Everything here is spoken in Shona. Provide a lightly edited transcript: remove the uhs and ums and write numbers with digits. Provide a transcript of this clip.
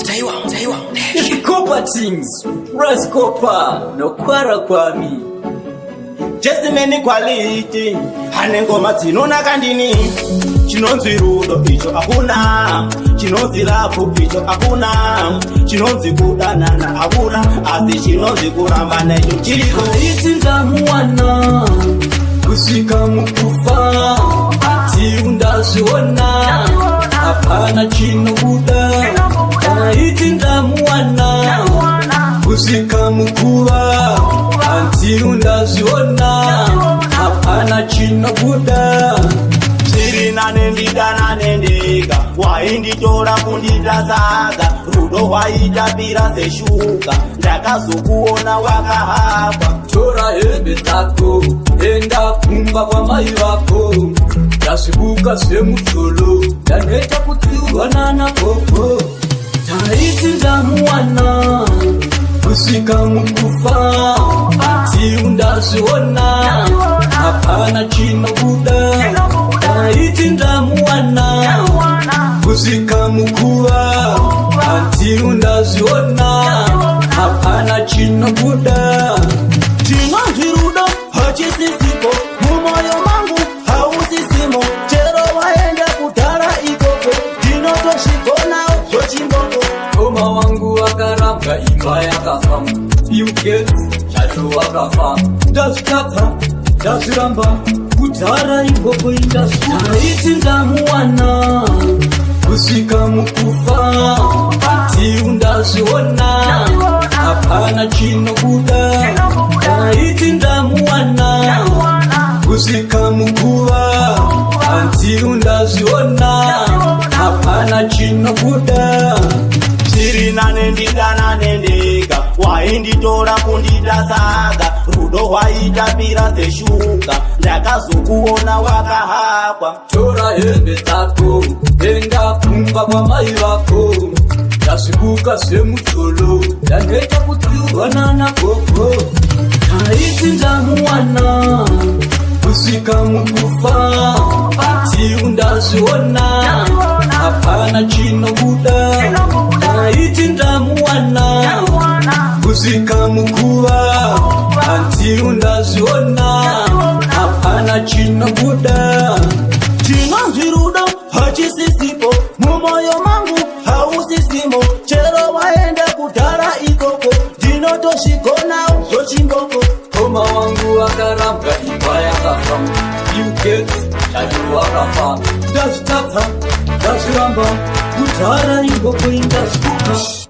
Taiwa, Taiwa. It's Copper Things, Press Copper, nokwara kwami. Jesimeni quality ane ngoma dzinonaka ndini. Chinonzi rudo icho hakuna, chinonzi love icho hakuna, chinonzi kudanana hakuna, asi chinonzi kuramba icho chiriko. Iti ndamuwana kusvika mukufa, tiu ndazviona, hapana chinobuda. Iti ndamuwana kusvika mukuva, antiu ndazviona, hapana chinobuda. Zviri nane ndidanane ndega, wainditora kundita sadza, rudo rwaitapira seshuga, ndakazokuona wakahakwa. Tora hembe dzako, enda kumba kwamai vako. Ndazvibuka zvemudzolo, ndaneta kutsiurwa nana gogo. Taiti ndamuwana kusvika mukufa, tiu ndazviona, hapana chinobuda. Taiti ndamuwana kusvika mukuva, antiu ndazviona, hapana chinobuda. Chinonzi rudo hachisisipo mumoyo mangu, hausisimo. Chero waenda kudhara ikoko, ndinotosvigonawo zvochimboko. Koma wangu wakarambwa, imba yakafa, Bill Gates chacho wakafa. Ndazvitadza, ndazviramba kudhara ikoko, indazvitaiti ndamuwana kusvika mukufa, tiu ndazviona, hapana chinobuda. Taiti ndamuwana kusvika mukuva, antiu ndazviona, hapana chinobuda. Zviri nane ndidanane ndega, wainditora kundita sadza, rudo rwaitapira seshuga, ndakazokuona wakahakwa. Tora hembe dzako, enda kumba kwamai vako. Ndazvibuka zvemudzolo, ndaneta kutsiurwa nana gogo. Taiti ndamuwana kusvika mukufa, tiu ndazviona, hapana chinobuda. Taiti ndamuwana kusvika mukuva, antiu ndazviona, hapana chinobuda. Chinonzi rudo hachisisipo mumoyo mangu, hausisimo. Chero waenda kudhara ikoko, ndinotosvigonawo zvochimboko. Koma wangu wakarambwa, imba yakafa, Bill Gates chacho wakafa. Ndazvitadza, ndazviramba kudhara ikoko, indazvibuka.